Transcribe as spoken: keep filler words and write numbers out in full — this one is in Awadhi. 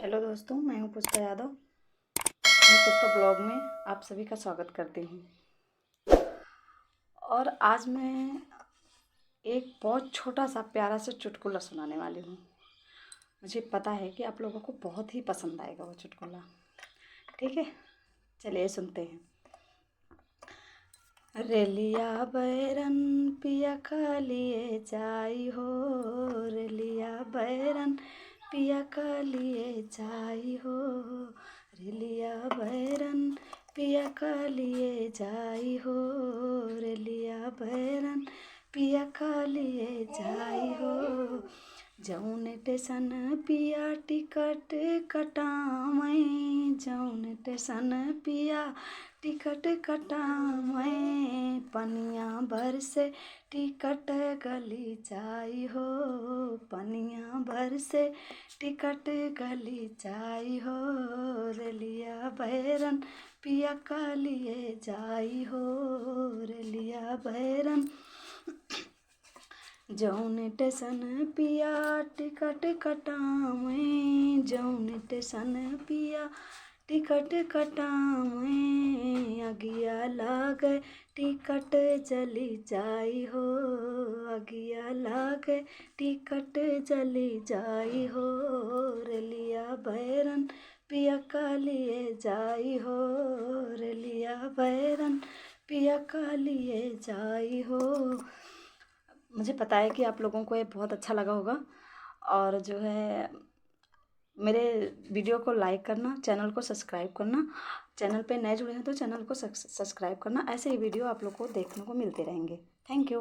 हेलो दोस्तों, मैं हूँ पुष्पा यादव। मैं पुष्पा ब्लॉग में आप सभी का स्वागत करती हूँ। और आज मैं एक बहुत छोटा सा प्यारा सा चुटकुला सुनाने वाली हूँ। मुझे पता है कि आप लोगों को बहुत ही पसंद आएगा वो चुटकुला। ठीक है, चलिए सुनते हैं। रेलिया बैरन पिया का लिए जाई हो, रेलिया बैरन पिया का लिए जाई हो, रेलिया बैरन पिया का लिए जाई हो, रेलिया बैरन पिया का लिए जाई हो। जौन टेसन पिया टिकट कटावैं, जौन टेसन पिया टिकट कटावैं, पनिया भर से टिकट गली जाई हो, पनिया भर से टिकट गली जाई हो, रेलिया बैरन पिया का लिए जाई हो, रेलिया बैरन। जौन टेसन पिया टिकट कटावैं, जौन टेसन पिया टिकट कटावैं, अगिया लागे टिकट जली जाई हो, अगिया लागे टिकट जली जाई हो, रेलिया बैरन पिया का लिए जाई हो, रेलिया बैरन पिया का लिए जाई हो। मुझे पता है कि आप लोगों को ये बहुत अच्छा लगा होगा। और जो है, मेरे वीडियो को लाइक करना, चैनल को सब्सक्राइब करना। चैनल पे नए जुड़े हैं तो चैनल को सब्स-, सब्सक्राइब करना। ऐसे ही वीडियो आप लोग को देखने को मिलते रहेंगे। थैंक यू।